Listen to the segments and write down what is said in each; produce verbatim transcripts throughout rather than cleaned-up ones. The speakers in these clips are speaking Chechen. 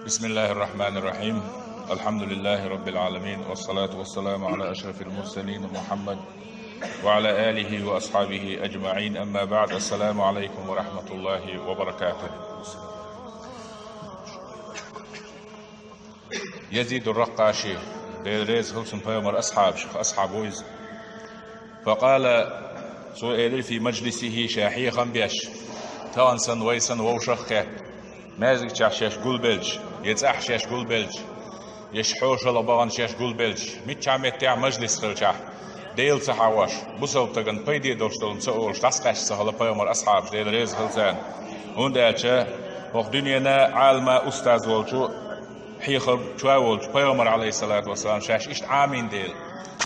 بسم الله الرحمن الرحيم. الحمد لله رب العالمين، والصلاة والسلام على أشرف المرسلين محمد وعلى آله وأصحابه أجمعين. أما بعد، السلام عليكم ورحمة الله وبركاته. Язид ар-Ракъаши, Дела реза хилва цунна, пайхамар асхьабашах асхьаб ву иза. فقال, цо элира, في مجلسه, ша хьехам беш, тахана санна вай санна вовшах а кхетта, маьждигчохь шаьш гулбелча, я цӀахь шаьш гулбелча, я хьошалгӀа бахана шаьш гулбелча, миччахь меттехь мажлис хилчахь, Дела ца хьахош, бусалба стагана пайде долуш долу ца олуш, дӀасакхаьчна ца хилла пайхамар асхьабаш, Дела реза хилва царна. ХӀунда аьлча хӀокху дуьненан Ӏалама устаз волчу, хьехарчо волчу пайхамар, Ӏалайхиссалату вассалам, шаьш иштта Ӏамийна дела,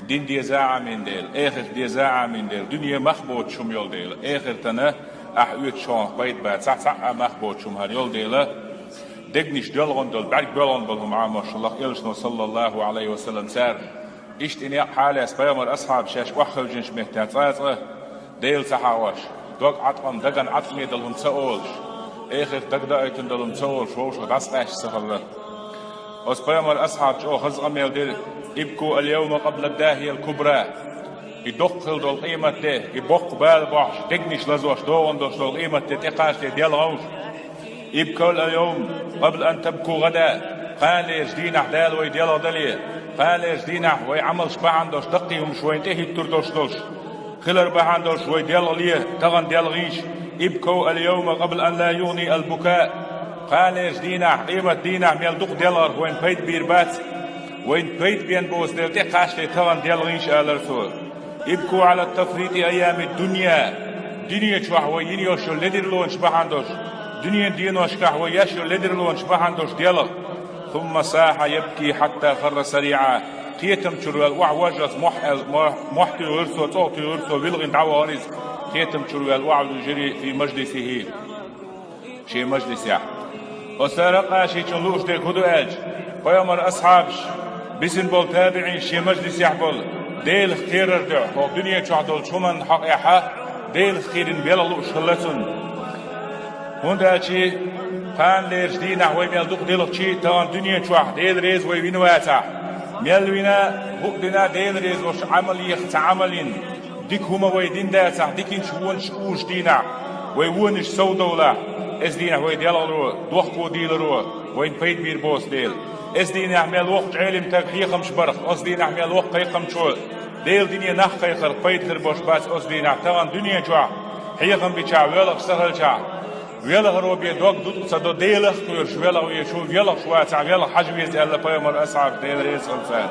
дин деза а Ӏамийна дела, эхарт деза а Ӏамийна дела, дуьне мах боцуш хӀума йолу дела, эхартана ахь оьцучу хьолах пайда бацахь, цхьа а мах боцуш хӀума хӀара йолу дела, дегнаш доьлхуш долу, бӀаьрг боьлхуш болу хӀума Ӏамош хилла элчано, саллаллаху Ӏалайхи ва саллам, цара. Иштта и некъ хьалаэцна пайхамар асхьабаш шаьш охьахевшинчу меттехь цкъа а цкъа Дела ца хьахош, дог Ӏаткъам, дагна Ӏаткъаме долу хӀума ца олуш, эхарт дагадоуьйтун долу хӀума ца олуш, вовшах дӀасакъаьчна ца хилла. Оцу пайхамар асхьабаша чӀогӀа хаза къамел дира: ابكوا اليوم قبل الداهية الكبرى. И доккха хила долу къематде, и боккха бала бохьуш, дегнаш лазош, догӀун долуш долу къематде тӀекхачале делхалаш. ابكوا اليوم قبل أن تبكوا غدا. Кханалерчу дийнахь Дала вай делхадале, кханалерчу дийнахь вай Ӏамалш бахьана долуш, даккхий хӀумаш вайна тӀехӀиттур долуш долуш хилар бахьана долуш вай делхале, тахана делхийша. ابكوا اليوم قبل أن لا يغني البكاء. Кханалерчу дийнахь, къемат дийнахь мел дукха делхарх вайна пайда бийр бац, вайна пайда бен боцу дела тӀекхачале тахана делхийша, алара цо. ابكوا على تفريط أيام الدنيا. Дуьне чохь вай йина йолуш йолу ледарлонаш бахьана долуш, дуьненан деношкахь вай еш йолу ледарлонаш бахьана долуш делха. ثم صاح يبكي حتى خر صريعا. Кхетам чуьра ваьлла охьавожжалц мохь аьлла, мохь, мохь туьйхира цо, цӀогӀа туьйхира цо, вилгӀина дӀавахара иза. Кхетам чуьра ваьлла охьавуьжира في مجلسه. Шен мажлисехь. Оцу Ракъашичун лууш дерг хӀун ду аьлча, пайхамар асхьабаш, бисина болу табиӀинаш шен мажлисехь болу, Делах кхерар дуьхьа, хӀокху дуьне чохь долчу хӀуманна хьокъехь Делах кхерина белхан лууш хилла цунна. ХӀунда аьлча кханалерчу дийнахь вай мел дукха делхча а, тахана дуьне чохь Дела реза вай вина вацахь, мел вина, хӀуъа дина Дела реза волуш Ӏамал еха ца Ӏамал йина, дика хӀума вай дина дацахь, диканчу вонаш узучу дийнахь, вай вонаш совдовлахь, оцу дийнахь вай делхаро, дохко дийларо вайна пайда бийр боцу дела. Оцу дийнахь мел воккхачу Ӏелим стага хьехамаш барх, оцу дийнахь мел воккха кхайкхамчо Делан дине нах кхайкхарх пайда хир болуш бац оцу дийнахь, тахана дуьне чохь хьехам бичахь, воьлхуш ца хилчахь. Велхаро бен дог дукъ ца до, Делах а кхоьруш велха везаш ву, велхуш вацахь, велха хьажа веза аьлла пайхамар асхьабаш, Дела реза хилва царна.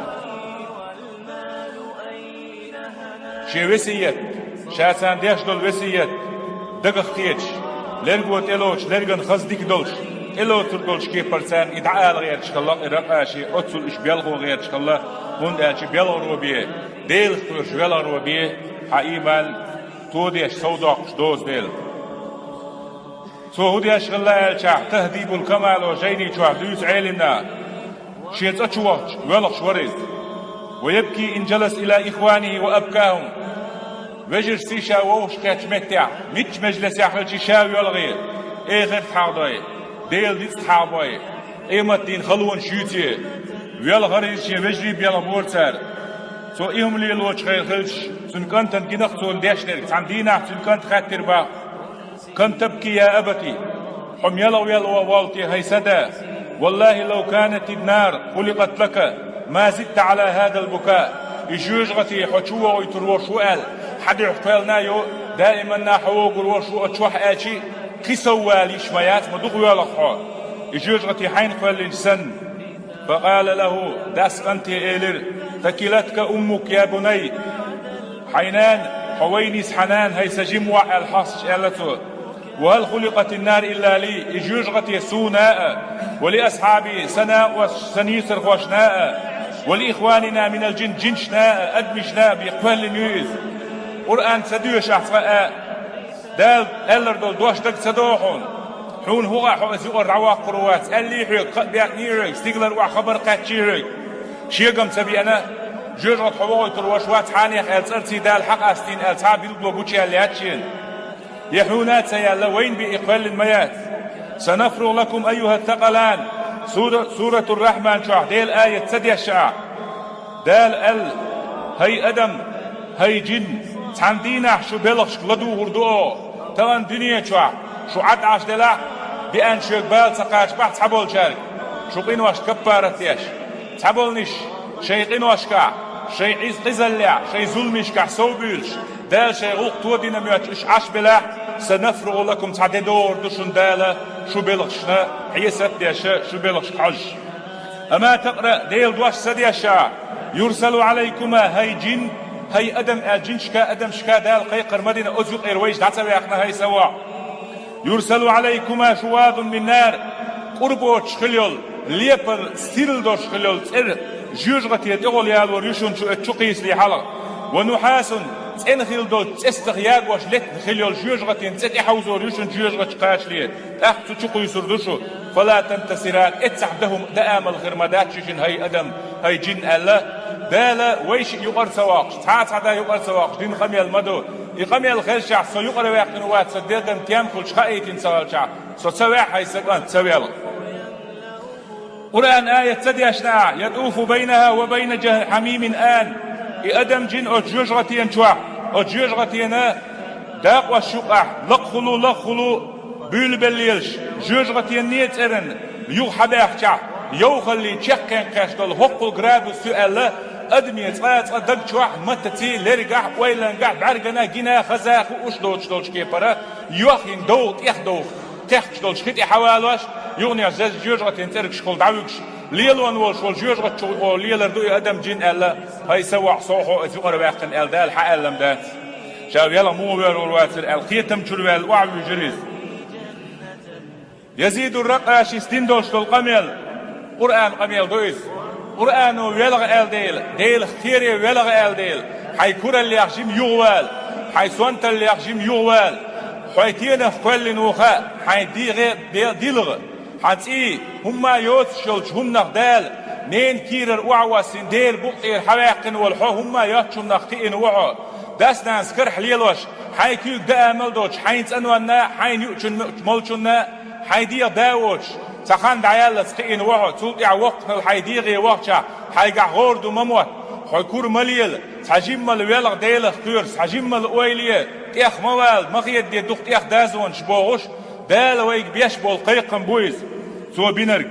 Шен весият, ша царна деш долу весият дагах кхеташ, лерго тӀелоцуш, лергана хаза дика долуш, тӀелоцур долчу кепара царна и дӀаала гӀерташ хилла и Ракъаши, оццул уьш белхо гӀерташ хилла, хӀунда аьлча белхаро бен, Делах кхоьруш велхаро бен хьан ийман тодеш, совдоккхуш доцу дела. Цо хӀун деш хилла аьлчахь, Тахьзибул Камал олу жайни чохь дуьйцу Ӏелимна, шен цӀа чу вахча, воьлхуш вара иза. ويبكي إن جلس إلى إخوانه وأبكاهم. Вежаршций ша вовшахкхеттачу меттехь, мичча межлисехь хилча ша воьлхий, эхарт хьахдой, Делан ницкъ хьахдой, къематдийнан халонаш юьйций, воьлхара иза, шен вежарий белхабора цара. Цо и хӀума лелочу хенахь хилча, цуьнан кӀантана гина-кх цо деш дерг, цхьана дийнахь цуьнан кӀанта хаьттира боху: كم تبكي يا أبت؟ Хьо мел велха воллу те, хӀай сан да? والله لو كانت النار خلقت لك ما زدت على هذا البكاء. И жоьжахати хьо чу вохуьйтур волуш ву аьлла, хьан дуьхьа кхоьллина а йо, даиманна хьо вогур волуш ву оцу чохь аьлчи, кхин сов вала йиш ма яц, ма дукха воьлха хьо, и жоьжахати хьайна кхоьллинчу санна. فقال له, дас кӀанте элира: ثكلتك أمك يا بني. Хьайн нана, хьо вайна йиса хьан нана, хӀай сан жима воӀ, аьлла хьасташ аьлла цо. وهل خلقت النار إلا لي؟ И жоьжахати суна а, ولأصحابي, сан накъосташна, сан йийсархошна а, ولإخواننا من الجن, жинашна а, адамашна а бен кхоьллина ю иза. Къуръан ца доьшу ахь цкъа а? Дала аьллар долу дош дага ца догӀу хьуна? Хьуна хӀун хаьа, хьо иза юкъара дӀаваккхур вац, аьллий хьоьга, кхаъ баьккхиний хьоьга, стигалара охьа хабар кхаьчний хьоьга? Шегам ца беана, жоьжахати хьо вохуьйтур волуш вац хьанех аьлла, цӀарций Дала хьакъастийна аьлла, цхьа а билгало гучуяьлла яц шена? Я хьуна а ца яьлла, вайна бен и кхоьллина ма яц? سنفرغ لكم أيها الثقلان. Сура-, Суратур-Рахьман чохь Делан аят ца дешшехь, Дала аьлла: «ХӀай адам, хӀай жин, цхьана дийнахь шу белхашка ладугӀур ду оха. Тахана дуьне чохь шу Ӏад Ӏаш делахь, беана шоьга бала ца кхачабахь цхьаболчаьрга, шу къиношна каппарат деш. Цхьаболниш шайн къиношкахь, шайн Ӏиз-, къизаллехь, шайн зуламашкахь сов буьйлуш, Дала шайн гӀуллакх тодина моьттуш уьш Ӏаш белахь, санафругӀу лакум, цхьа де догӀур ду шуна Дала, шу белхашна хьесап а деш, шу белхашка хьожуш». Амма такъра, Делан дош ца дешшехь, «Юрсалу Ӏалайкума», хӀай жин, хӀай адам аьлла, жинашка, адамашка Дала кхайкхар ма дина, оцу юкъера вайша дӀа ца ваьккхина, хӀай са воӀ. «Юрсалу Ӏалайкума шувазун мин нар», кӀур боцуш хила йолу, лепар сирла долуш хила йолу цӀера жоьжахатин тӀехула ялор ю шуна шу оцу чу кхийсале хьалха. «Ва нухьасун», цӀена хила долчу цӀестах ягош летта хила йолу жоьжахатин цӀе тӀехьовзор ю шуна жоьжахатчу кхачале, тӀаккха цу чу кхуьйсур ду шу. «Фала тантасиран», эццахь дан хӀума, дан амал хир ма дац шуьшинна, хӀай адам, хӀай жин аьлла. Дала вайшиъ юкъара ца воккхуш, цхьа а цхьа да юкъара ца воккхуш дина къамел ма ду. И къамел хезчахь, со юкъара ваьккхина вац, сан деган тем хуьлуш хаийтина ца хилчахь, со ца ваьхьа, хӀай са кӀант, ца велха. Къуръан аят ца дешна ахь: «ЯтӀуфу байнаха ва байна жа-, хьамимин ан». И адам, жин оцу жоьжахатен чохь, оцу жоьжахатена дакъош юкъахь лакхахула, лахахула буьйлабелла лелаш, жоьжахатенан цӀеран юха хьабаьхкичахь, йовхаллий чеккхенкхеш долу хӀоккхул градус ю аьлла, адаме цкъа а цкъа даг чохь, маттаций, лергахь, ойлангахь, бӀаьрганахь, гинахь, хаза хууш доцуш долчу кепара, йохйина довха, тӀехдовха, техкаш долчу хи тӀе хьавалош, юханехь зеза жоьжахатин цӀергашкахула дӀавуьгуш, лелон волуш волу жоьжахати чу гӀо лелар ду и адам, жин аьлла, хӀай са воӀ, со хьо оцу юкъара ваьккхина аьлла Дала хьан аьллам дац. Ша велха муха воьрхур вацара аьлла, кхетам чуьра ваьлла, охьавуьйжира иза. Язидур-Ракъашис дина долуш долу къамел, Къуръан къамел ду иза. Къуръано велха аьлла дела, Делах кхере велха аьлла дела, хьайн кураллех жима юхавала, хьайн сонталлех жима юхавала, хьо тенах кхоьллина ву хаьа, хьайн дегӀе бе-, дилха, хьан цӀий, хӀумма а йоцуш йолчу хӀуманах Дала, ненан кийрара охьавоссийна, Делан букъ тӀера хьаваьккхина волу хьо, хӀумма а йоцчу хӀуманах кхиъна ву хьо. Дас-нанас карахь лелош, хьайн куьйга дан амал доцуш, хьайн цӀанонна а, хьайна юучунна а, молчунна а, хьайн дегӀа да а воцуш, цхьа хан дӀаяллалц кхиъна ву хьо, цул тӀаьхьа воккханал хьайн дегӀе вахча, хьайгахь гӀора ду ма мотта, хьо кура ма лела, цхьа жиммал велха Делах кхоьруш, цхьа жиммал ойла е, тӀех ма вала, ма хедаде дукха тӀех дозанаш бохуш, Дала вайга беш болу кхайкхам бу иза, Цо бинарг.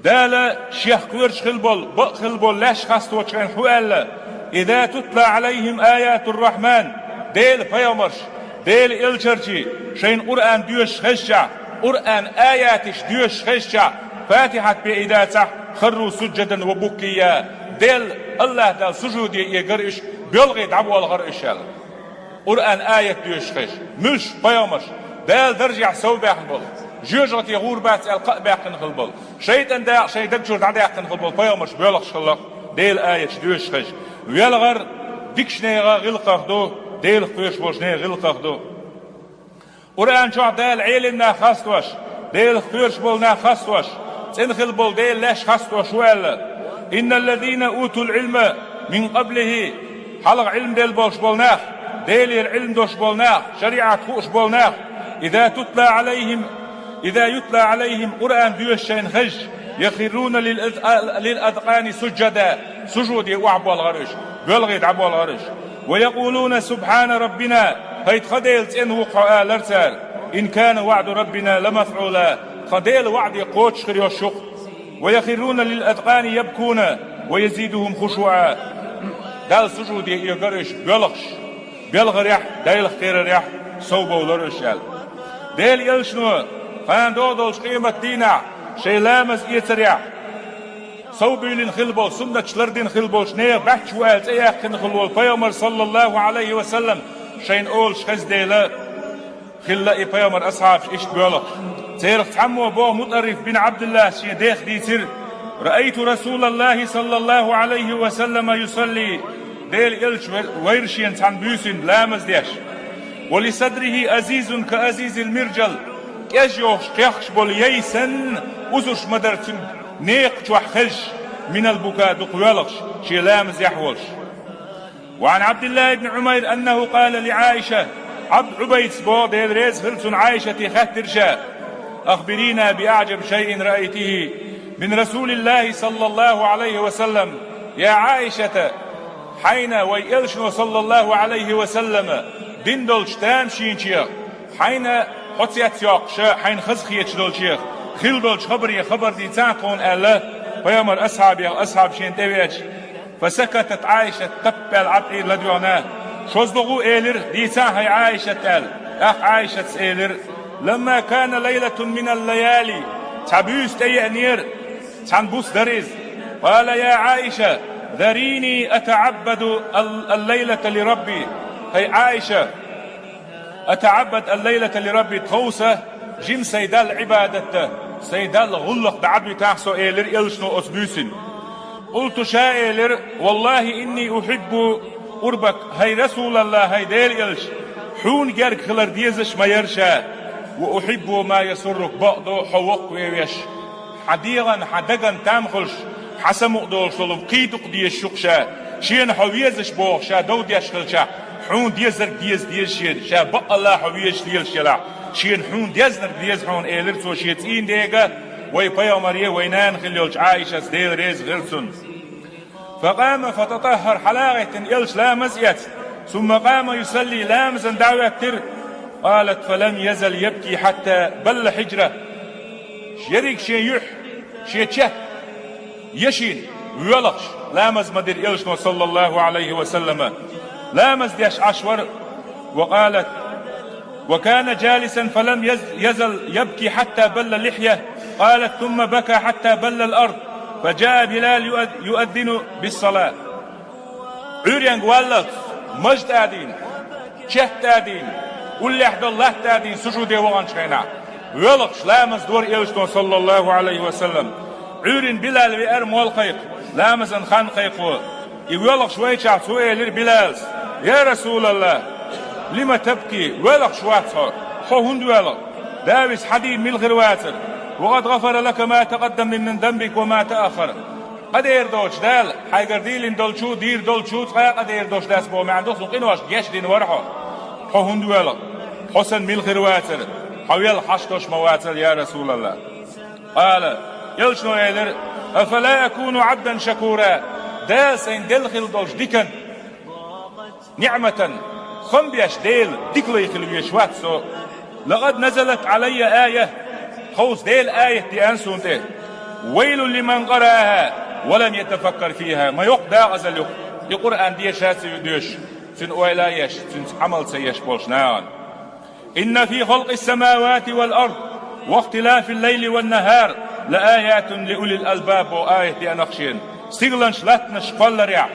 Дала Шех кхоьруш хила болу, бакъ хила болу лаьш хасточу хенахь хӀун аьлла: «Иза тутла Ӏалайхим аятур-Рахьман», Делан пайхамарш, Делан элчанаш шайна Къуръан доьшуш хезчахь, Къуръан аяташ доьшуш хезчахь, Фатихьат бен и дацахь, «харру сужжадан ва букийя», Делла, АллахӀ Далла сужуде эгара уьш, боьлхий дӀаболхара уьш аьлла. Къуръан аят доьшуш хезча, муьлш пайхамарш, Дала даржехь сов баьхна болу, жоьжахате гӀур бац аьлла кхаъ баьккхина хила болу, шайтӀан дакъа шайн даг чуьра дӀадаьккхина хила болу пайхамарш боьлхуш хилла, Делан аяташ доьшуш хезча. Велхар дикачу нехан гӀиллакхах ду, Делах кхоьруш болчу нехан гӀиллакхах ду. Къуръан чохь Дала Ӏелам нах хастош, Делах кхоьруш болу нах хастош, цӀена хила болу Делан лаьш хастош ву аьлла: «Инналлазина утул Ӏилма мин къаблихи», хьалха Ӏилма делла болуш болу нах, Делера Ӏилма долуш болу нах, шариӀат хууш болу нах, «иза тутла Ӏалайхим, иза ютла Ӏалайхим», Къуръан доьшуш шайна хезча, «яхирруна лил аз-, лил азкъани сужжада», сужуде охьаболхара уьш, боьлхий дӀаболхара уьш. «Ва якъулуна субхьана раббина», хӀай тхан Дела, цӀена ву-кх хьо, алара цара. «Ин кана ваӀду раббина ламафӀула», тхан Делан ваӀда кхочуш хир йолуш ю-кх. «Ва яхирруна лил азкъани ябкуна ва язидухум хушуӀа». Далла сужуде эгара уьш боьлхуш, боьлхарехь, Делах кхерарехь сов бовлара уьш аьлла. Делан элчано, кхана догӀу долчу къематдийнахь, шайн ламаз эцарехь, сов буьйлина хила болу, суннаташ лардина хила болчу нехан баьчча ву аьлла цӀе яьккхина хила волу пайхамар, саллаллаху Ӏалайхи ва саллам, шайна олуш хезна дела, хилла и пайхамар асхьабаш иштта боьлхуш. Церах цхьаммо боху, МутӀарриф бин Ӏабдуллас шен дех дийцира: «Раайту Расулаллахи саллаллаху Ӏалайхи ва саллама юсалли», Делан элча ве-, вайра шена цхьана буьйсанна ламаз деш. «Ва ли садрихи азизун ка азизил мирджал», кӀежа йохуш кхехкаш болу яй санна, узуш ма дара цуьнан некха чохь хезаш, «минал бука», дукха воьлхуш, шен ламазехь волуш. «Ва Ӏан Ӏабдиллахи ибн Ӏумайр аннаху къала ли Ӏаиша», Ӏабд Ӏубайдас боху, Дела реза хила цунна, Ӏаишате хаьттира ша: أخبرينا بأعجب شيء رأيته من رسول الله صلى الله عليه وسلم. Я Ӏайшата, хьайна вай элчано, саллаллаху Ӏалайхи ва саллама, дина долчу тамашийначех, хьайна хьо цецйоккхуш, хьайна хазахеташ долчех хилла долчу хабаре хабар дийцахьа тхуна аьлла, пайхамар асхьабех, асхьаб шена тӀевеача. فسكتت عائشة, таппаьлла Ӏад Ӏийр ладоьгӀна. ШозлагӀа элира: «Дийцахьа, хӀай Ӏайшат», аьлла. ТӀаккха Ӏайшатас элира: لما كان ليلة من الليالي, цхьа буьйса тӀееанера, цхьана буса дара иза. قال: يا عائشة، ذريني أتعبد ال-، الليلة لربي. ХӀай Ӏайша, أتعبد الليلة لربي, тховса жима сайн Далла Ӏибадат дан, сайн Далла гӀуллакх дан Ӏад витахьа со, элира элчано оцу буьйсанна. قلت, ша элира: والله إني أحب قربك, хӀай Расулаллах, хӀай Делан элча, хьуна герга хилар дезаш ма яра ша, وأحب ما يسرك, бакъдо хьо воккхаве веш. Хьан дегӀан, хьан даган там хуьлуш, хьан самукъа долуш долу кхин дукха дезаш ю-кх ша, шена хьо везаш боху ша дов деш хилчахь, хьуна дезарг деза деза шена, ша баккъалла хьо везаш лелаш елахь, шена хьуна дезнарг деза хьуна, элира цо шен цӀийнан дега, вай пайхамаре, вай нана хилла йолчу Ӏайшас, Дела реза хила цунна. فقام فتطهر, хьалагӀеттина элча ламаз эцна. ثم قام يصلي, ламазан дӀахӀоьттира. قالت: فلم يزل يبكي حتى بل حجره. Ерриг шен юьхь, шен чехка яшийна, воьлхуш, ламаз ма дира элчано, саллаллаху Ӏалайхи ва саллама. Ламаз деш Ӏаш вара. وقالت: وكان جالسا فلم يز-، يزل يبكي حتى بل لحيته. قالت: ثم بكى حتى بل الأرض، فجاء بلال يؤذ-، يؤذن بالصلاة. Ӏуьйренга валлалц, маж тӀадийна, чехка тӀадийна, уллехь долу латта тӀадийна, сужуде ваханчу хенахь, воьлхуш ламаз дора элчано, саллаллаху Ӏалайхи ва саллам. Ӏуьйрина Билал веара молла кхайкха, ламазан хан кхайкхо. И воьлхуш вайчахь цо элира Билалс: «Я Расулаллах, лима табки, воьлхуш вац хьо? Хьо хӀунда воьлху? Давис хьан дийна мила хир вацара? Ва къад гӀафара лака ма такъаддама мин, мин занбика ва ма тааххара». Къадер доцуш Дала, хьайгара дийлина долчу, дийр долчу, цкъа а къадер доцуш дац боху маьӀна ду, цу къиношка гечдина вара хьо. Хьо хӀунда воьлху? Хьо санна мила хир вацара? Хьо велха хьашт долуш ма вацара, я Расулаллах. Къала, элчано элира: «Афала акуну Ӏабдан шакура?» Дала сайна делла хилла долчу дикан, ниӀматан хам беш Дела дика лай хила везаш вац со. «Лакъад назалат Ӏалайя ая», тховса Дела аят деана суна тӀе: «Вайлун лиман къарааха ва лам ятафаккар фиха». Ма йоккха дакъазалла ю-кх и Къуръан деша ца доьшуш, цуьнан ойла а еш, цуьнца Ӏамал ца еш болчу нахана. «Инна фи халкъис самавати вал ард ва ихтилафил лайли ван нахар ла аятун ли улил албаб», боху аят деана-кх шена. Стигланаш, латтанаш кхолларехь,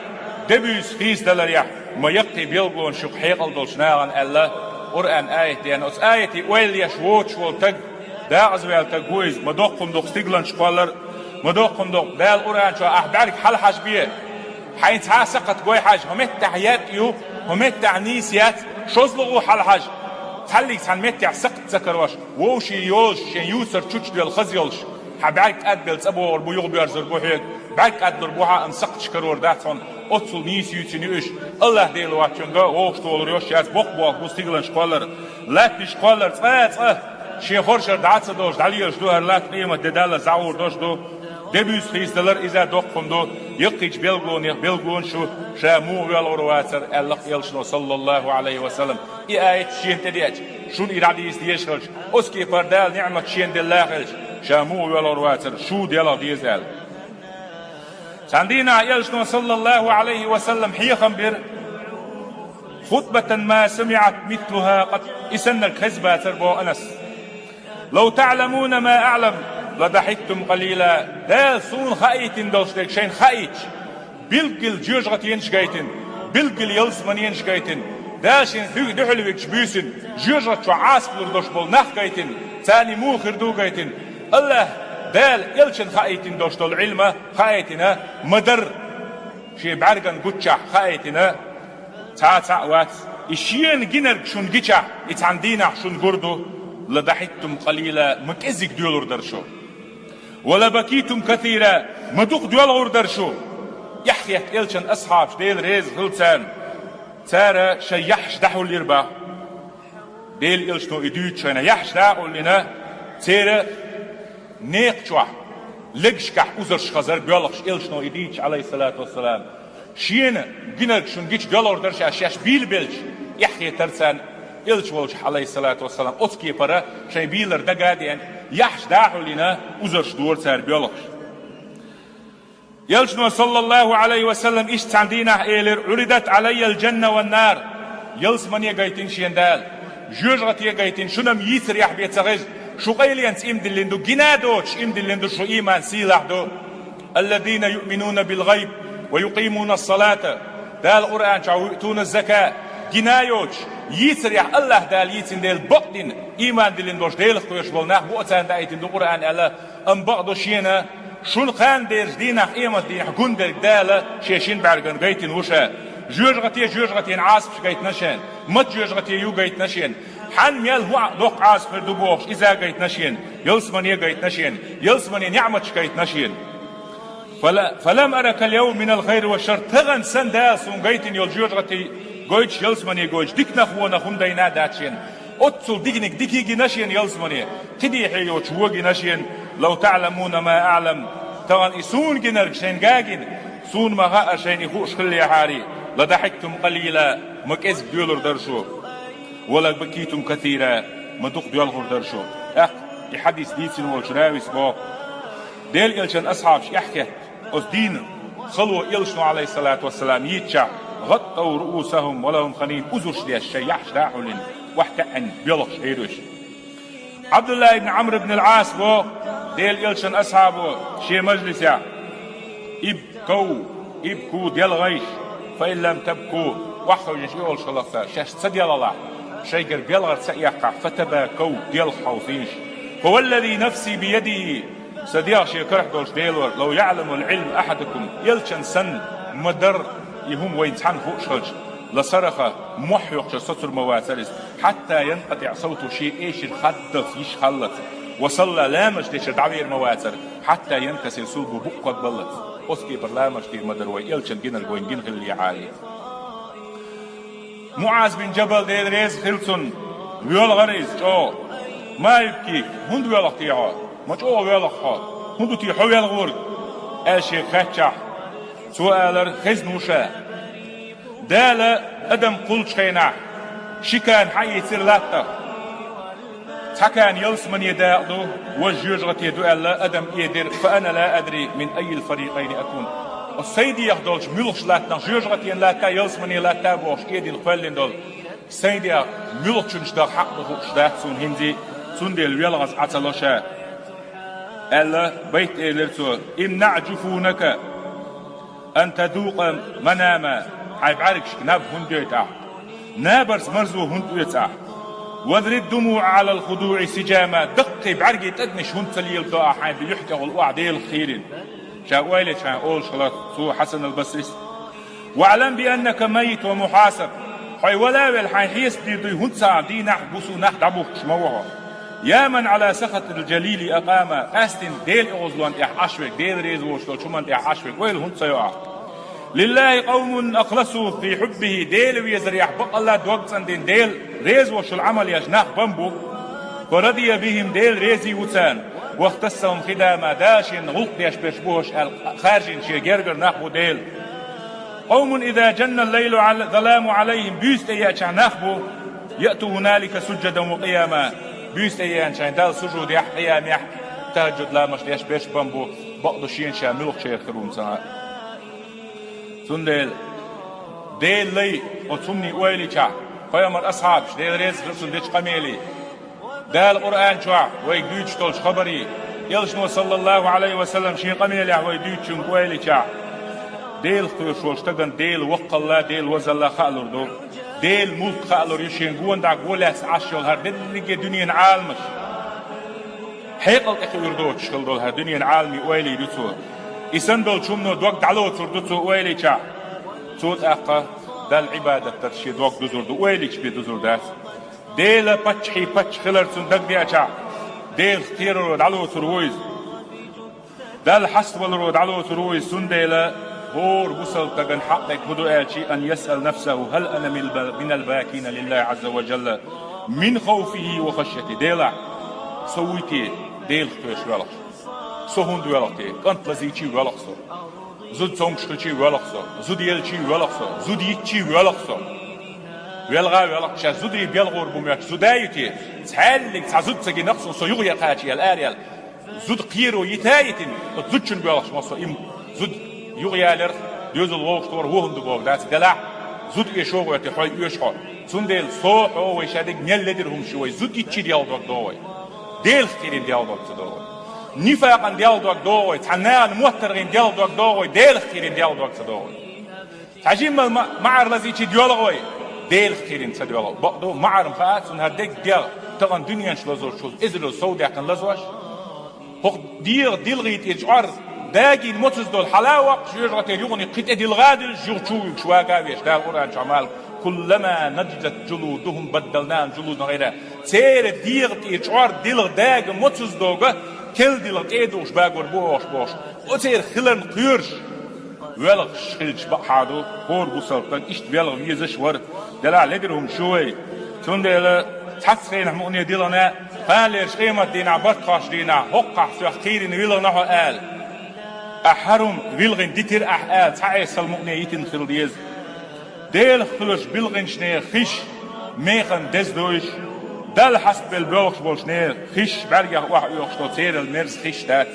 де-буьйса хийцадаларехь ма яккхий билгалонаш ю-кх хьекъал долчу нахана аьлла, Къуръан аят деана. Оцу аятий ойла еш воцуш волу таг, дакъазваьлла таг ву иза, ма доккха хӀума ду-кх стигланаш кхоллар, ма доккха хӀума ду-кх Дала Къуръан чохь ахь бӀаьрг хьалахьажабе. Хьайна цхьа а сакхат гой хьажа, хӀокху меттехь яьккъа ю, хӀокху меттехь нийса яц, шозлагӀа хьалахьажа. Цхьаллиг цхьана меттехь сакхат ца карош, вовшийн йолуш, шен юьсар чучдоьлла хаза йолуш, хьан бӀаьрг кӀадбелла цӀа богӀур бу, юхабоьрзур бу хьоьга, бӀаьрг кӀадлур бу хьан, амма сакхаташ карор дац хьуна, оццул нийса юьйцина ю уьш, АллахӀ Дела воцчунга вовшахтохур долуш яц, боккха болх бу стигланаш кхоллар, латтанаш кхоллар, цкъа а цкъа шен хоршара дӀа а ца долуш, дӀалелаш ду хӀара латта, къемат де даллалц дӀагӀур долуш ду. Де-буьйса хийцадалар иза доккха хӀума ду, яккхийчу билгалонех билгалонаш ю, ша муха воьлхур вацара, аьлла-кх элчано, саллаллаху Ӏалайхи ва саллам. И аят шена тӀедеача, шуна и дӀадийца дезаш хилча, оцу кепара Дала ниӀмат шена делла хилча, ша муха воьлхур вацара, шу делха деза аьлла. Цхьана дийнахь элчано, саллаллаху Ӏалайхи ва саллам, хьехам бира: «Хутбатан ма самиӀат мислуха къат», и саннарг хезна бацара, боху Анас. «Лав таӀламуна ма аӀлам, ла дахьиктум къалила». Дала суна хаийтина долуш дерг шайна хаийтича, билггал жоьжахатенаш гайтина, билггал ялсаманенаш гайтина, Дала шен дуьхьал вигчу буьйсина жоьжахати чохь Ӏазап лур долуш болу нах гайтина, царний муха хир ду гайтина. АллахӀ Дала элчана хаийтина долуш долу Ӏилма хаийтина ма-дарра, шен бӀаьргана гуччахь хаийтина цхьа а цхьаъ вац. И шена гинарг шуна гичахь, и цхьана дийнахь шуна гур ду: «Ла дахьиктум къалила», ма кӀезиг доьлур дара шу. «Ва ла бакитум касира», ма дукха доьлхур дара шу. Эхь хетта элчан асхьабаш, Дела реза хила царна, цара шайн яхьаш дӀахьулйира бах. Дела элчано и дуьйцу шайна, яхьаш дӀакъовлина, Церан некъа чохь, легашкахь узарш хазар боьлхуш, элчано и дийцича, Ӏалайхиссалату вассалам. Шена гинарг шуна гича доьлхур дара ша, шаьш бийла белча, эхь хетара царна элча волчохь, Ӏалайхиссалату вассалам, оцу кепара шайн бийлар дага а деана, яхьаш дӀа а хьулйина, узарш дора цара боьлхуш. Элчано, саллаллаху Ӏалайхи ва саллам, иштта цхьана дийнахь элира: «Ӏуридат Ӏалайял-жанна ван-нар». Ялсамане гайтина шена Дала, жоьжахате гайтина, шуна-м йийцарехь бен ца хеза, шу къайленца иман диллина ду, гина а доцуш иман диллина ду, шу иман сийлахь ду. «Аллазина юъминуна бил-гӀайб ва юкъимунас-салата», Дала Къуръан чохь, «ва юътуназ-зака», гина а йоцуш, йийцарехь АллахӀ Дала йийцина дела бакъдина, иман диллина болуш, Делах кхоьруш болу нах бу оцарна даийтина ду Къуръан аьлла. Амма бакъду шена, шуна кхана дерзачу дийнахь, къемат дийнахь гун дерг Дала шен шина бӀаьргана гайтина ву ша. Жоьжахате, жоьжахатин Ӏазапаш гайтина шена, мат жоьжахате ю гайтина шена. Хьанна мел хӀун доккха Ӏазап хир ду бохуш, иза а гайтина шена, ялсамане а гайтина шена, ялсаманин неӀматаш гайтина шена. «Фала-, фалам ара кал-явма минал хайри ва шарр», тахана санна Дала суна гайтина йолу жоьжахате гойтуш, ялсамане гойтуш, диканах, вонах хӀума дайна а дац шена. Оццул диканиг дикий гина шена ялсамане, кхидӀа хье йоцуш вон гина шена. «Лав таӀламуна ма аӀлам», тахана и суна гинарг шайна гагина, суна ма хаьа шайна и хууш хиллехьарий, «ла дахьиктум къалила», ма кӀезиг доьлур дара шу, «ва ла бакитум касира», ма дукха доьлхур дара шу. ТӀаккха и хьадис дийцина волчу равис боху: Делан элчан асхьабаш эхь хетта, оцу дийнан хало элчано, Ӏалайхиссалату вассалам, йийцича, «гӀаттав руусахум ва лахум ханин», узарш деш, шайн яхьаш дӀа а хьулйина, охьатаьӀна боьлхуш Ӏийра уьш. Ӏабдулла ибн Ӏамр ибн ал-Ӏас боху, Делан элчан асхьабо, шен мажлисехь: «Ибкав, ибку, делхийша, фа ин лам табку», охьахевшинчу и олуш хиларх цара, шаьш ца делхалахь, шайгара белхар ца эккхахь, «фа табакав», делха хьовсийша, «фа валлази нафси биядихи», сан дегӀ шен карахь долчу Делора, «лав яӀламул Ӏилма ахьадукум», элчан санна ма-дарра и хӀума вайна цхьанна хууш хилча, «ла сараха», мохь хьоькхучара соцур ма вацара иза, «хьатта янкъатиӀа савту», шен эшар хаддалц, йиш хиллалц, «ва салла», ламаз дешара дӀавер ма вацара, «хьатта янкасира сулбу», букъ ког баллалц. Оцу кепара ламаз дийр ма дара вай, элчан гинарг вайна гина хиллехьарий. МуӀаз бин Джабал, Дела реза хила цунна, воьлхура иза чӀогӀа. «Ма юбкик, хӀунда воьлху те хьо? Ма чӀогӀа воьлху хьо. ХӀун ду те хьо велхориг?» аьлла шега хаьттича, цо алара: «Хезна ву ша. Дала адам кхуллучу хенахь ши кана хьаийцира латтах. Цхьа кана ялсамане дакъа ду, важа жоьжахате ду аьлла, адам эдира: фа ана ла адри мин аййил фарикъайни акун». Оцу сайн дегӀах долчу муьлхачу латтанах, жоьжахатин латта а, ялсаманин латта а бохуш, эдина кхоьллина долу сайн дегӀах муьлхачуьнца даха хьакъ ду хууш дац суна хӀинца, цундела велхаза Ӏа ца ло ша, аьлла, байт элира цо: «Имнаъ джуфунака ан тазукъа манама», хьайн бӀаьргашка наб хӀунда йойту ахь? Набарца марзо хӀунда оьцу ахь? «Вадриб думуъа Ӏалал худуъи сиджама», даккхий бӀаьргийн тӀадамаш хӀунда ца леладо ахь, хьайн юьхь тӀехула охьа Делах кхийрина? Ша ойла йича хьайн олуш хиларх цо Хьасан ал-Басрис: «ВаӀлам би аннака маййит ва мухьасаб». Хьо вала а велла, хьайн хьесап дийр дуй хӀунда ца хаьа, дийнахь а, буса а нах дӀабухкуш ма ву хьо. «Я ман Ӏала сахатил джалили акъама», къаьсттина Делан оьгӀазлонна тӀехь Ӏаш верг, Дела реза воцуш долчу хӀуманна тӀехь Ӏаш верг ойла хӀунда ца йо ахь? «Лиллахи къавмун ахласу фи хьуббихи», Дела везарехь бакъалла дог цӀандина, Дела реза волчул Ӏамал еш нах бан бу. «Фа радия бихим», Дела резий ву царна. «Вахтассахум хидама», Дала шена гӀуллакх деш берш бу хӀорш аьлла, хаьржина шен гергара нах бу Дела. «Къавмун иза джанна лайлу заламу Ӏалайхим», буьйса тӀееачахь нах бу, «яъту хӀуналика сужжадан ва къияма», буьйса тӀееанчахь Далла сужудехь, къиямехь, тахӀаджуд ламазаш деш берш бан бу, бакъду шена ша муьлхачеран хир ву ца хаьа. Цундела Делан лай оцу хӀуманийн ойла йичахь, пайхамар асхьабаш, Дела реза хила цунна, дечу къамелий, Дала Къуръан чохь вайга дуьйцуш долчу хабарий, элчано, саллаллаху Ӏалайхи ва саллам, шен къамелехь вай дуьйцучуьнга ойла йичахь, Делах кхоьруш волчу стагана Делан воккхалла, Делан вазалла хаалур ду. Делан мулк хаалур ю, шен гонах дӀа го лаьцна Ӏаш йолу хӀара дерриге дуьненан Ӏаламаш. Хьекъал тӀекхуьур доцуш хила долу хӀара дуьненан Ӏаламийн ойла йийр ю цо. И санна долчу хӀумано дог дӀалоцур ду цо ойла йичахь. Цо тӀаккха Далла Ӏибадат дарца шен дог дузур ду, ойла йича бен дузур дац. Делан паччахьийн паччахь хилар цунна дагадеачахь, Делах кхераро дӀалоцур ву иза. Далла хьаставаларо дӀалоцур ву иза, цундела хӀора бусалба стагана хьакъ дерг хӀун ду аьлча: «Ан ясъала нафсаху: хӀал ана мин-, минал бакина лиллахи Ӏазза ва жалла, мин хавфихи ва хашйатихи». Делахь, Со вуй те Делах кхоьруш воьлхуш? Со хӀунда воьлху те? КӀант лазийчий воьлху со. Зуда цомгуш хилчий воьлху со. Зуда елчий воьлху со. Зуда йитчий воьлху со. Велха а воьлху, шаьш зударий белхор бу моьттуш зуда а ю те? Цхьаьллиг цхьа зуда ца гинарх суна, со юха яхача аьлла, ара аьлла. Зуда кхеро йита а йитина, оцу зудчунна боьлхуш ма со, им зуда юха яларх, доьзал вовшахтохар вон хӀума ду бохург дац, делахь зуда эшо гӀоьртий хьой оьшу хьо. Цундела со, хьо вай ша дерг мел ледара хӀумаш ю вай, зуда йитчий Делан дог догӀу вай. Делах кхерийна Делан дог ца догӀу вай. Нифакъан Делан дог догӀу вай, цхьана нахана моттаргӀийна Делан дог догӀу вай, Делах кхерийна Делан дог ца догӀу вай. Цхьа жимма ма-, маӀар лазийчий доьлху вай, Делах кхерийна ца доьлху. Бакъду, маӀар-м хаа, цунна хӀара дерг дегӀ, тахана дуьнен чу лазочул эзарал сов даьккхина лазош. ХӀокху дегӀан дилхи тӀера чкъор дагийна моцаза долу хьала а воккхуш, жоьжахатера юханиг кхин тӀе дилха а диллаш, юха чу а вуьгуш вага а веш, Дала Къуръан чохь ма аьлла: «Куллама надижат джулудухум баддалнахум джулудан гӀайра». Церан дегӀан тӀера чкъор дилха дага моцаза догӀу, керла дилха тӀе а духуш багор бу оха бохуш. Оцеран хиларна кхоьруш воьлхуш хилча бакъахьа ду, хӀора бусалба стаг иштта велха везаш вара, делахь ледара хӀумаш ю вай. Цундела цхьацца хенахь мукъане дилхина, кханалерчу къематдийнахь, барт кхоччу дийнахь, хӀоккхахь соьх кхийрина вилхина хьо ала. Ахьа хӀара хӀума вилхина дитира ахь ала, цхьа эсала мукъане йитина хила деза. Делах кхоьруш билхинчу нехан хиш механа деза ду уьш, Далла хьастабелла боьлхуш болчу нехан хиш бӀаьргех охьаоьхуш долу церал мерза хиш дац.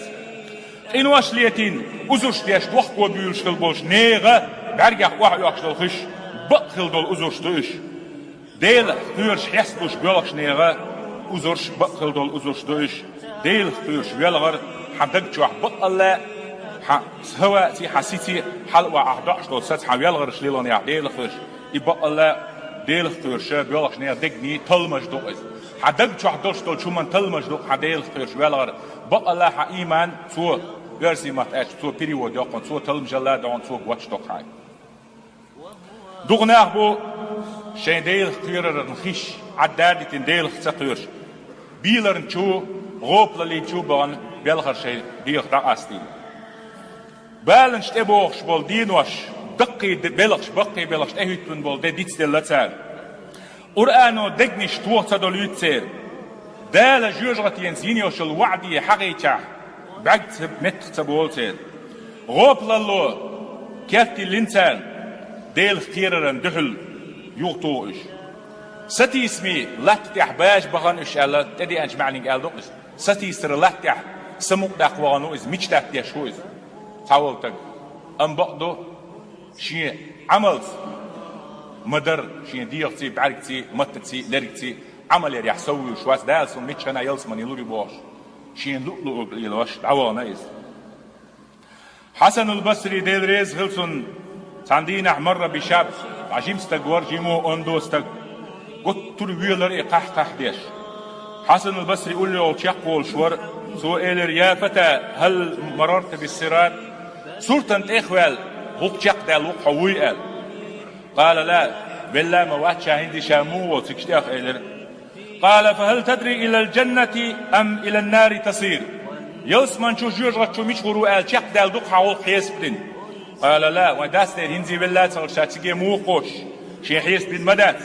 Къинош летийна, узурш деш, вохко буьйлуш хила болчу нехан бӀаьргех охьаоьхуш долу хиш бакъ хила долу узурш ду уьш. Делах кхоьруш хьесталуш боьлхуш нехан узурш бакъ хила долу узурш ду уьш. Делах кхоьруш велхар хьан даг чохь бакъалла, хьан хӀаваъций, хьан сиций хьала охьа ахь доӀуш долу саца хьан велхарш лилхинехь Делах кхоьруш. И бакъалла Делах кхоьруш боьлхуш нехан дегний талламаш ду иза. Хьан даг чохь долуш долчу хӀуманна талламаш ду хьан Делах кхоьруш велхар. Бакъалла хьан ийман цо, оьрсийн маттахь аьлча, цо перевод йоккхун, цо талламаш а дохун, цо гочдоккху хьайн. Дукха нах бу, шайн Делах кхераран хиш Ӏадда а дитина, Делах ца кхоьруш, бийларна чу, гӀопалаллин чу а бахана, белхар шайн дегӀах дӀакъастийна. Баланаш тӀебогӀуш болу денош, даккхий де-, белхаш, баккхий белхаш тӀехӀуьттун болу де дицделла цара. Къуръано дегнаш тоха ца долуьйту церан. Дала жоьжахатенца йина йолу ваӀда хьахийчахь, бӀаьрг ца, меттах ца болу церан. ГӀопалалло керттиллина царна, Делах кхераран дуьхьал юхатуху уьш. Сатийсаме латта тӀехь бажа бахана уьш аьлла, тӀедеанчу маьӀниг аьлла ду иза. Сатийсара латта тӀехь самукъадаккха вахана ву иза, мича даттадеш ву иза цхьа волу стаг. Амма бакъду, шен Ӏамалца ма-дарра, шен дегӀаций, бӀаьргаций, маттаций, лергаций, Ӏамал ярехь сов вуьйлуш вац, Дала суна миччахьа а ялсамане лур ю бохуш, шена луъу-луъург лелош дӀавахана иза. Хьасанул Басри, Дела реза хила цунна, цхьана дийнахь марра бишаб, цхьа жима стаг вара, жимо ондо стаг. Гуттар а велара и кхахь-кхахь деш. Хьасанул Басри уллохула чекхволуш вара, цо элира: «Я фата, хӀал марарта биссират?» Суртан тӀехваьлла, гӀуллакх чекхдаьлла ву-кх хьо, вуй аьлла. Къала: «Ла, велла ма вац ша, хӀинца ша муха ву цига тӀех», — элира. Къала: «Фа хӀал тадри илал джаннати ам илан нари тасир?» Ялсамани чу, жоьжахати чу мича гӀур ву аьлла чекхдаьлла ду-кх хьан гӀуллакх хьесап дина? Къала: «Ла, вайн дац дера, хӀинца велла а ца хилча, ша цига муха кхочуш, шен хьесап дина ма дац».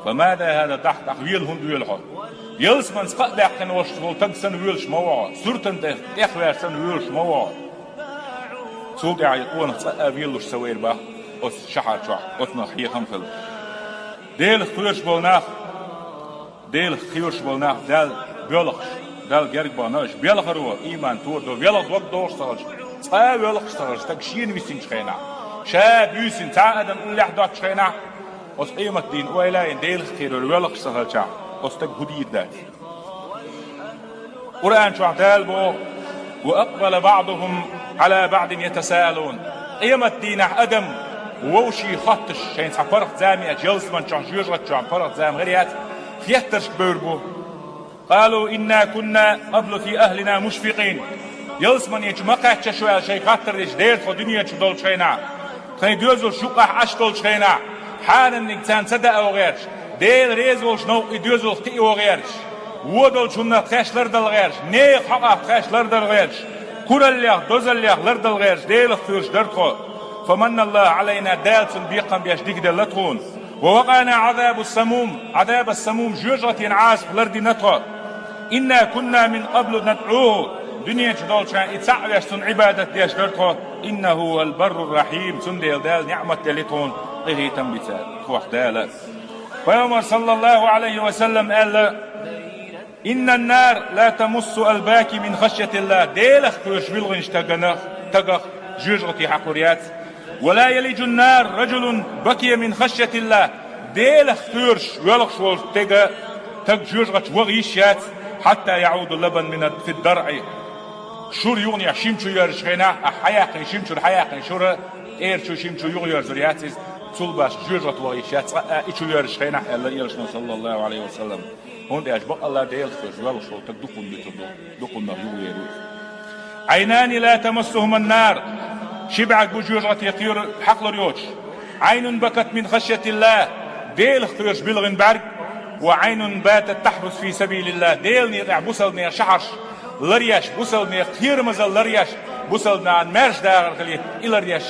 «Фа ма за хӀаза ддахк, тӀаккха вела хӀунда воьлу хьо? Ялсаманца кхаъ баьккхина волуш волу стаг санна воьлуш ма ву хьо, суртан тӀе-, тӀехваьлла санна воьлуш ма ву хьо». Цул тӀаьхьа и къонах цкъа а велалуш ца вайра бах оцу шахьар чохь, оцунах хьехам хилла. Делах кхоьруш болу нах, Делах кхоьруш болу нах, Далла боьлхуш, Далла герга бахана, уьш белхаро, ийман торадо, велха дог догӀуш ца хилча, цкъа а воьлхуш ца хилча, стаг шена висинчу хенахь, ша буьйсина цхьа а адам уллехь доцучу хенахь, оцу къематдийнан ойла а йина, Делах кхерар воьлхуш ца хилчахь, оцу стаг хӀун дийр дац. Къуръан чохь Дала боху: «Ва акъбала баъдухум Ӏала баъдин ятасаалун». Къематдийнахь адам вовшийн хоттуш, шайн цхьа паргӀат зама еача, ялсамани чохь, жоьжахати чохь паргӀат зама хир яц, хеттаршка бевр бу. «Къалу инна кунна къаблу фи ахлина мушфикъин». Ялсамани чу ма кхаьчча шу аьлла шайга хаттар дича, дера тхо дуьнен чу долчу хенахь, тхайн доьзалш юкъахь Ӏаш долчу хенахь, хьананиг царна ца дао гӀерташ, Дела реза волчу новкъа и доьзалх кхио гӀерташ, вон долчу хӀуманах тхаьш лардала гӀерташ, нехан хьокъах тхаьш лардала гӀерташ, кураллех, дозаллех лардала гӀерташ, Делах кхоьруш дара тхо. «Фа манна Аллаху Ӏалайна», Дала цунна бекхам беш дика делла тхуна. «Ва вакъана Ӏазабас самум», Ӏазабас самум, жоьжахатин Ӏазап лардина тхо. إنا كنا من قبل ندعوه. Дуьнен чу долчу хенахь и цхьаъ веш цунна Ӏибадат деш дара тхо. إنه هو البر الرحيم. Цундела Дала ниӀмат делира тхуна, къинхетам бира тхох Дала. Пайхамар, саллаллаху Ӏалайхи ва саллам, аьлла: إن النار لا تمس الباكي من خشية الله. Делах кхоьруш билгӀинчу стагах, стагах жоьжахати хьакхалур яц. ولا يلج النار رجل بكي من خشية الله. Делах кхоьруш воьлхуш волчу стага, стаг жоьжахати ваха йиш яц. حتى يعود اللبن من في الضرع. Шура юханехьа шима чу йоьрзучу хенахь, а, хьаяьккхина шима чуьра хьаяьккхина шура, тӀера чу шима чу юхайоьрзур яц иза, цул башха жоьжахати ваха йиш яц, цкъа а и чу йоьрзучу хенахь, аьлла Элчано, саллаллаху Ӏалайхи ва саллам. ХӀунда аьлча бакъалла Делах кхоьруш воьлхуш волу стаг дукха хӀума дуьтур ду, дукха хӀуманах юхавер ву. عينان لا تمسهما النار. Ши бӀаьрг бу жоьжахати кхоьруш хьакхалур йоцуш. عين بكت من خشية الله. Делах кхоьруш билгӀина бӀаьрг. وعين باتت تحرس في سبيل الله. Делан некъехь бусалба нехан шахьарш ларъеш, бусалба нехан кхерамазалла ларъеш, бусалба нахана маьрша дахар хилийта и ларъеш,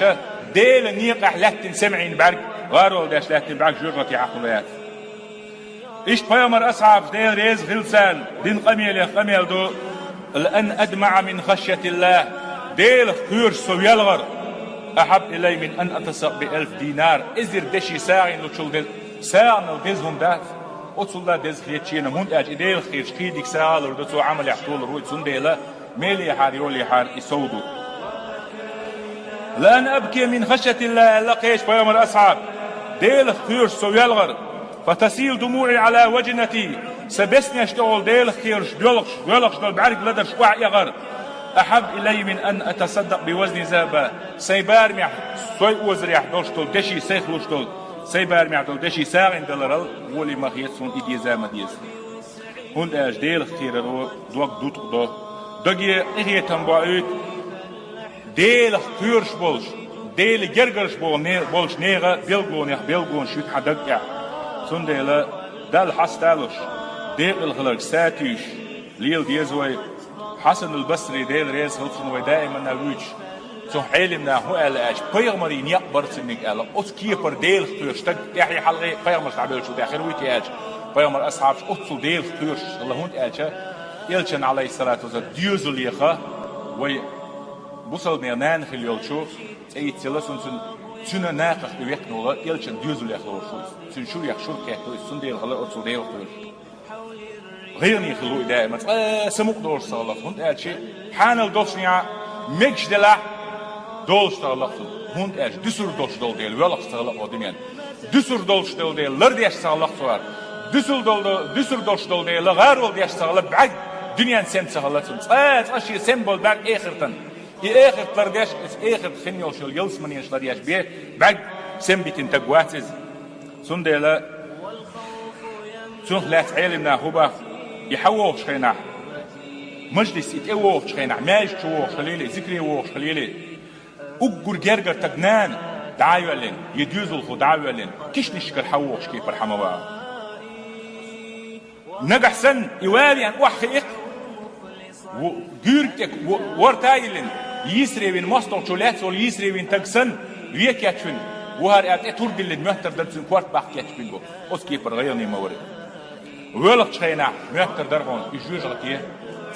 Делан некъехь лаьттина сема Ӏийна бӀаьрг, гӀарол деш лаьттина бӀаьрг жоьжахати хьакхалур яц. Иштта пайхамар асхьабаш, Дела реза хила царна, дина къамелех къамел ду: لأن أدمع من خشية الله. Делах кхоьруш со велхар أحب إلي من أن أتصدق بألف دينار. Эзар деши сагӀина лучул деза, сагӀанал деза хӀума дац оццул деза хеташ, хӀунда аьлча и Делах кхоьруш кхин дика сагӀа лур ду, цо Ӏамалехь толур ву, цундела мелехьара, йолехьара и сов ду. لأن أبكي من خشية الله, аьлла кхечу пайхамар асхьаб, Делах кхоьруш со велхар, فتسيل دموعي على وجنتي, сан беснеш тӀехула Делах кхоьруш доьлхуш, воьлхуш долу бӀаьрг ладарш охьаэгӀар, أحب إلي من أن أتصدق بوزن ذهب. Сайн барамехь, сой озарехь долуш долу деши, сайх луш долу, сайн барамехь долу деши сагӀина даларал гӀоле ма хета суна и деза а, ма деза. ХӀунда аьлча Делах кхераро дог дуткъа до, даге къинхетам боуьйту. Делах кхоьруш болуш, Делан гергарш болу не-, болчу нехан билгалонех билгалонаш ю хьан даг тӀехь. Цундела Далла хьасталуш, декъала хиларг сатуьйсуш лела деза вай. Хьасанул Басри, Дела реза хила цунна, вай даиманна вуьйцуш, цунах Ӏелам наха хӀун аьлла аьлча, пайхамарийн некъ бара цуьнниг аьлла. Оцу кепара Делах кхоьруш стаг тӀаьхье хьалхе пайхамарш дӀабевллачул тӀаьхьа хир вуй те аьлча, пайхамар асхьабаш оццул Делах кхоьруш хилла, хӀунда аьлча Элчан, Ӏалайхиссалату вассалам, доьзалех вай бусалба нехан нана хилла йолчу цӀе йицъелла, цуьнан, цуьнан нахах и векхна волу Элчан доьзалех лоруш ву иза. Цуьнан шурех шура кхетта ву иза, цундела хилла оццул Делах кхоьруш. ГӀайгӀане хилла ву и даима, цкъа самукъа долуш ца хилла, хӀунда аьлча хьанал долчунехь мегаш делахь долуш ца хилла цо, хӀунда аьлча дуьсур долуш долу дела воьлхуш ца хилла кху дуьненна. Дуьсур долуш долу дела лардеш ца хилла цо хӀара. Дуьсур долу, дуьсур долуш долу дела гӀарол деш ца хилла бӀаьрг, дуьненна сема ца хилла цуьнан. Цкъа, цкъа шен сема болу бӀаьрг эхартан. И эхарт лардеш, иза эхарт хин йолуш йолу ялсаманеш лардеш бен бӀаьрг сема битина стаг вац иза. Цундела цунах лаьцна Ӏелам наха хӀун боху: и хьан вогӀучу хенахь, мажлис и тӀе вогӀучу хенахь, маьждиг чу вогӀуш хилийла, зикре вогӀуш хилийла, уггар гергара стаг нана дӀа а йоьллина, я доьзалхо дӀа а йоьллина, кишнашкара хьан вогӀучу кепара хьан ма вагӀа. Нагахь санна и ван а веана охьахиъна, ву-, гуьйриг тӀе ву-, ворта а йиллина, йийсаре вина, мостагӀчо лаьцна волу йийсаре вина стаг санна, вен кечвина, ву хӀара аьлла тӀе тур диллина моьттур дара цуьнан, корта баккха кечбина бу. Оцу кепара гӀайгӀане ма вара. Воьлхучу хенахь моьттур дара хьуна и жоьжахати,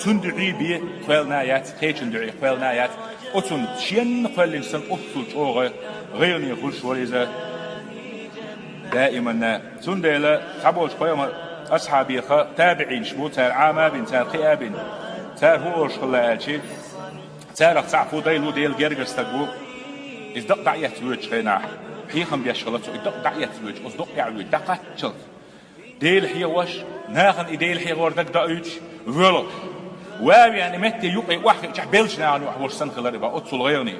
цуьнан дуьхьий бен кхоьллина а яц, кхечун дуьхьий кхоьллина а яц. Оцунна шенна кхоьллинчу санна оццул чӀогӀа гӀайгӀане хуьлуш вара иза даиманна. Цундела цхьаболчу пайхамар асхьабех табиӀинаш бу, цара Ӏама а бина, цара кхиа а бина. Цара хӀун олуш хилла аьлча, царах цхьаъ хӀун дай лу, Делан гергара стаг ву. Иза дакъа дӀа а эцна воьдучу хенахь, хьехам беш хилла цо, и дакъа дӀа а эцна воьдуш, оцу дакъа тӀехь а воьдуш, дӀакхаччалц Дела хьехош, нахана и Дела хьехор дагадоуьйтуш воьлхуш. Ван а веана и метте юкъе охьахиъчахь, беллачу нахана юкъахь волуш санна хилар и боху, оццул гӀайгӀане.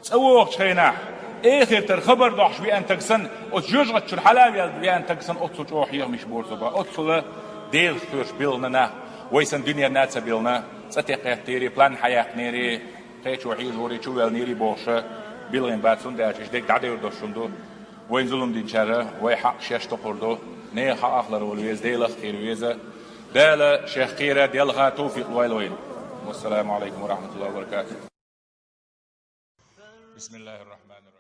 Цкъа вогӀучу хенахь, эхартара хабар дохьуш веана стаг санна, оцу жоьжахати чуьра хьала а ваьлла веана стаг санна, оццул чӀогӀа хьехамаш бора цо боху. Оццул Делах кхоьруш билгӀина нах, вай санна дуьненна а ца билгӀина, цӀа тӀе кхеттера, план хьаяьккхинера, кхечо хьийзавора, чувоьллинера бохуш билгӀина бац, хӀунда аьлча уьш дерг дӀадевр долуш хӀума ду. Вайна зулам динчара вай хьакъ шаьш токхур ду, нехан хьакъах лар вала веза, Делах кхера веза. Дала шех кхера, делха товфикъ лойла вайна. Вассаламу Ӏалайкум ва рахматуллахи ва баракатух. بسم الله الرحمن الرحيم.